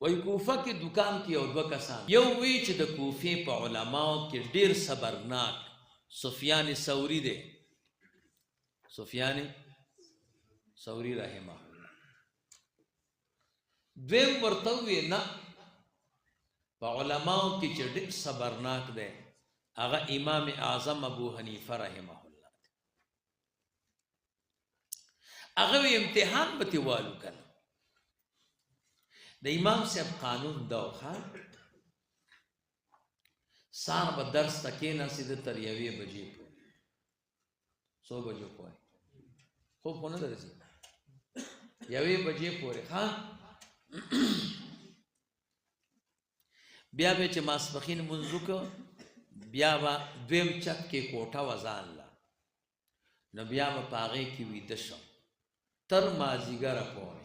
وایي کوفه کې دوکان کې یو دوه کسان، یو وی چې د کوفې په علماو کې ډیر صبرناک سفیان ثوری دی، سفیان ثوری رحمه الله. دویم ورته وی نه، په علماو کې چې ډیر صبرناک دی هغه امام اعظم ابو حنیفه رحمه الله. هغه امتحان به ترې والو که نه. د امام صاحب قانون دا و، ښه سهار به درس ته کېناستې تر یوې بجې پورې، څو بجو پورې؟ خوب خو نه درځي، یوې بجې پورې. ښه بیا به چې ماسپښین لمونځ وکړ، بیا به دویم چت کې کوټه وه ځان له، نو بیا به په هغې کې ویده شم تر مازدیګره پورې.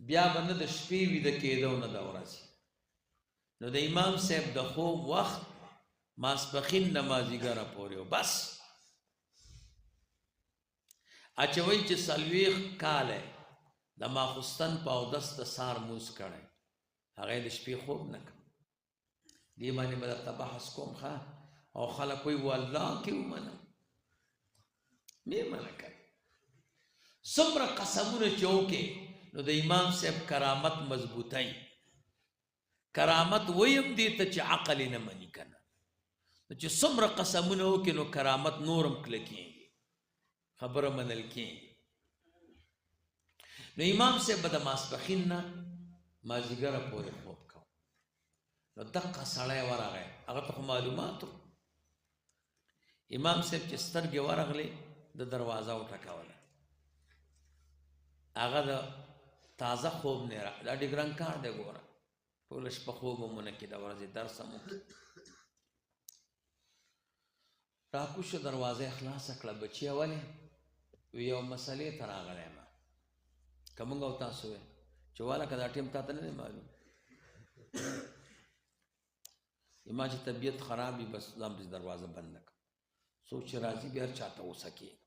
بیا به نه د شپې ویده کېده او نه د ورځې. نو د امام صاحب د خوب وخت ماسپښین نه مازدیګره پورې و بس. اچوي چې 40 کاله د ماخوستن په اودس د سهار لمونځ کړی، هغه یې د شپې خوب نه کړ. دې باندې به درته بحث کوم. ښه، او خلک وایي والله کې ومنه، مې منه کړ. څومره قسمونه چې وکړې نو د امام صاحب کرامت مضبوطی، کرامت ویم دې ته چې عقل یې نه مني که نه، نو چې څومره قسمونه وکړي نو کرامت نور هم کلکېږي، خبره منل کېږي. نو امام صاحب به د ماسپښین نه مازدیګره پورې خوب کوو. نو دقه سړی ورغی، هغه ته خو معلومات و. امام صاحب چې سترګې ورغلې د دروازه وټکوله، هغه د تازه خوب نه را، دا ډېر ګران کار دی ګوره، ټوله شپه خوب هم ونه کړي، د ورځې درس هم وکړي. راکوز شو، دروازه یې خلاصه کړه. بچیه ولې؟ وی یو مسئلې ته راغلی یم، که موږ او تاسو وی چې واله که دا ټیم تا ته نه دی معلوم، ما چې طبیعت خراب وي بس ځان پسې دروازه بنده کړم، څوک چې راځي بیا چا ته غوسه کېږي.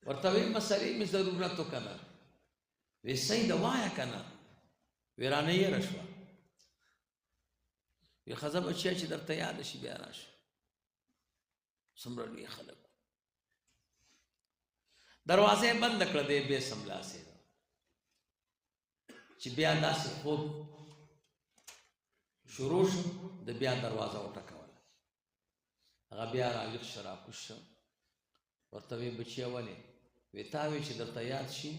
ورته وی مسئلې مې ضرورت و که نه؟ وی صحیح ده وایه که نه؟ وی رانه هېره شوه. وی ښځه بچیه چې درته یاده شي بیا راشه. څومره لوی خلک. دروازه یې بنده کړه، دی بیا سملاسې ده چې بیا داسې خوب شروع شو، د بیا دروازه وټکوله. هغه بیا راویښ شو، راکوز شو، ورته وی بچیه ولې؟ وی تا وی چې درته یاد شي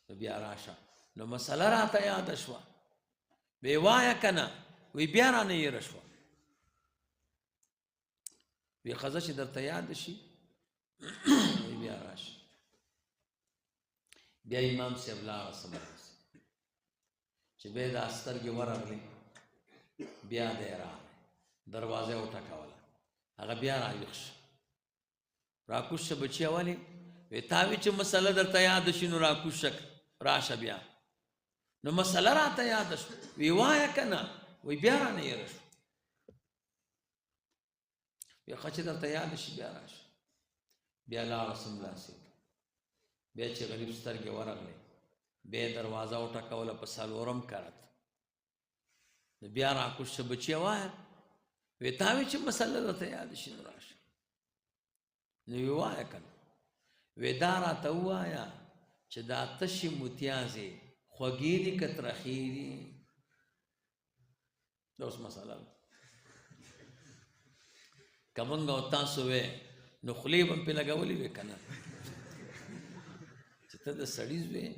نو بیا راشه. نو مسله راته یاده شوه. وی وایه که نه؟ وی بیا رانه هېره شوه. وی ښځه چې درته یاد شي وی بیا راشه. بیا امام صاحب لاړه سملاسي چې بیا دا سترګې ورغلې، بیا دی راغی، دروازه یې وټکوله، هغه بیا راویښ شو، راکوز شه بچیه ولې؟ وی تا وی چې مسله درته یاده شي نو راکوز شه راشه بیا. نو مسله راته یاده شوه. وی وایه که نه؟ وی بیا رانه هېره شوه. وی ښه چې درته یاده شي بیا راشه. بیا لاړه سملاسي، بیا چې غریب سترګې ورغلې، بیا یې دروازه وټکوله په څلورم کرت، نو بیا راکوز شه بچیه وایه. وی تا وی چې مسله درته یاده شي نو راشه. نو وی وایه که نه؟ وی دا راته ووایه چې دا تشې متیازې خوږې دي که ترخې دي؟ دا اوس مسله ده. که موږ او تاسو وی نو خولې به هم پرې لګولې وې که نه، چې ته د سړي زوی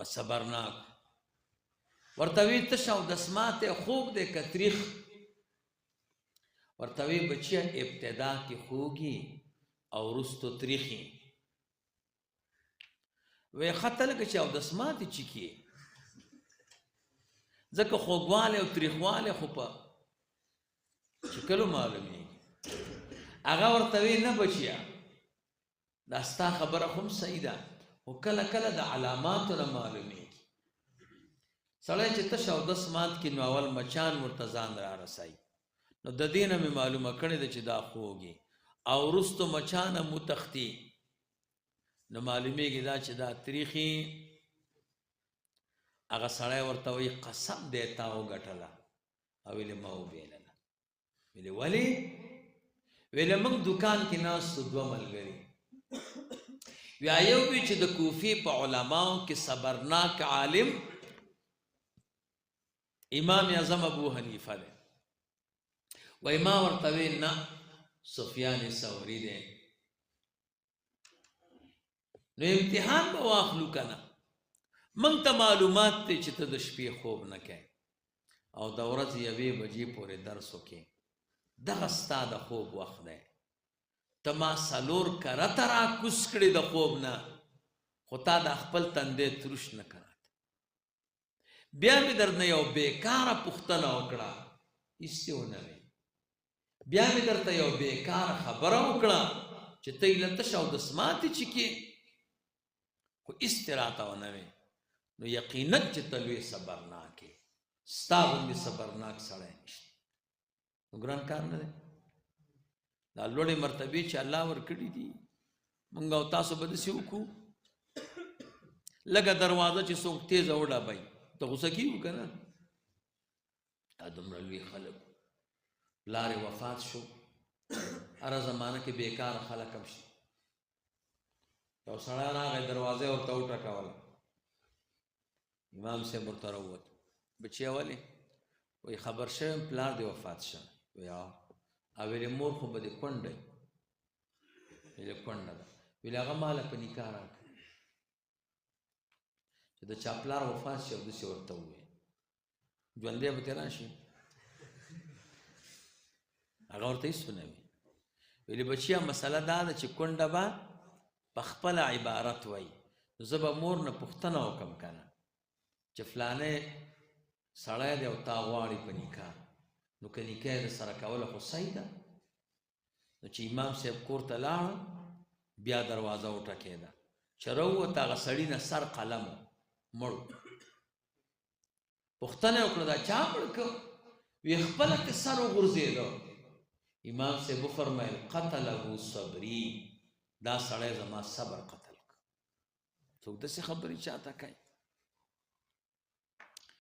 صبرناک. ورته وی تشه اودس ماتی خوږ دی که تریخ؟ ورته وی بچیه ابتدا کې خوږي او وروستو تریخي. وی ښه ته لکه چې اودس ماتې چکې، ځکه خوږوالی او تریخوالی خو په چکلو معلومیږي. هغه ورته وی نه بچیه دا ستا خبره خو هم صحیح ده، خو کله کله د علاماتو نه معلومیږي. سړی چې تش اودس مات کړي نو اول مچان ورته ځان را رسوي، نو د دې نه مې معلومه کړې ده چې دا خوږي، او وروستو مچان هم وتښتي، نو معلومیږي دا چې دا تریخي. هغه سړی ورته وایي قسم دی تا وګټله، او ویلې ما وبېلله. ویلې ولې؟ ویلې موږ دکان کې ناست وو دوه ملګري، بیا یو وی چې د کوفې په علماو کې صبرناک عالم امام اعظم ابو حنیفه دی. وای ما ورته ویل نه سفیان ثوری دی، نو امتحان به واخلو که نه؟ موږ ته معلومات دی چې ته د شپې خوب نه کوې او د ورځې یوې بجې پورې درس وکې، دغه ستا د خوب وخت دی. ته ما څلور کرته راکوز کړې د خوب نه، خو تا دا خپل تندی تروش نه کړ. بیا مې درنه یو بیکاره پوښتنه وکړه، هیڅ یې ونه ویل. بیا مې درته یو بیکاره خبره وکړه چې ته یې له تش او دس ماتې چې کې، خو هیڅ دې راته ونه ویل. نو یقینا چې ته لوی صبرناک یې، ستا غوندې صبرناک سړی نشته. نو ګران کار نه دی دا لوړې مرتبې چې الله ورکړي دي. مونږ او تاسو به داسې وکړو، لږه دروازه چې څوک تېزه وډبوي ته غوسه کېږو که نه؟ دا دومره لوی خلک، پلار یې وفات شو، هره زمانه کې بېکاره خلک هم شته. یو سړی راغی دروازه یې ورته وټکوله، امام صاحب ورته راووت، بچیه ولې؟ وایي خبر شوی یم پلار دې وفات شوی. وایي او ویلې مور خو به دې کونډه وي. ویلې کونډه ده. ویلې هغه ماله په نکاح راکړه چې د چا پلار وفات شي او داسې ورته ووایي، ژوندی به ترې راشي. هغه ورته هېڅ ونه وي. ویلې بچیه مسله دا ده چې کونډه به په خپله عبارت وایي، نو زه به مور نه پوښتنه وکړم که نه چې فلانی سړی دی او تا غواړي په نکاح، نو که نکاح یې در سره کوله خو صحیح ده. نو چې امام صاحب کور ته لاړ، بیا دروازه وټکېده، چې راووت هغه سړي نه سر قلم و، مړ و. پوښتنه یې وکړه دا چا مړ کړ؟ وی خپله ترې سر وغورځېده. امام صاحب وفرمیل قتله صبري، دا سړی زما صبر قتل کړ. څوک داسې خبرې چاته کوي؟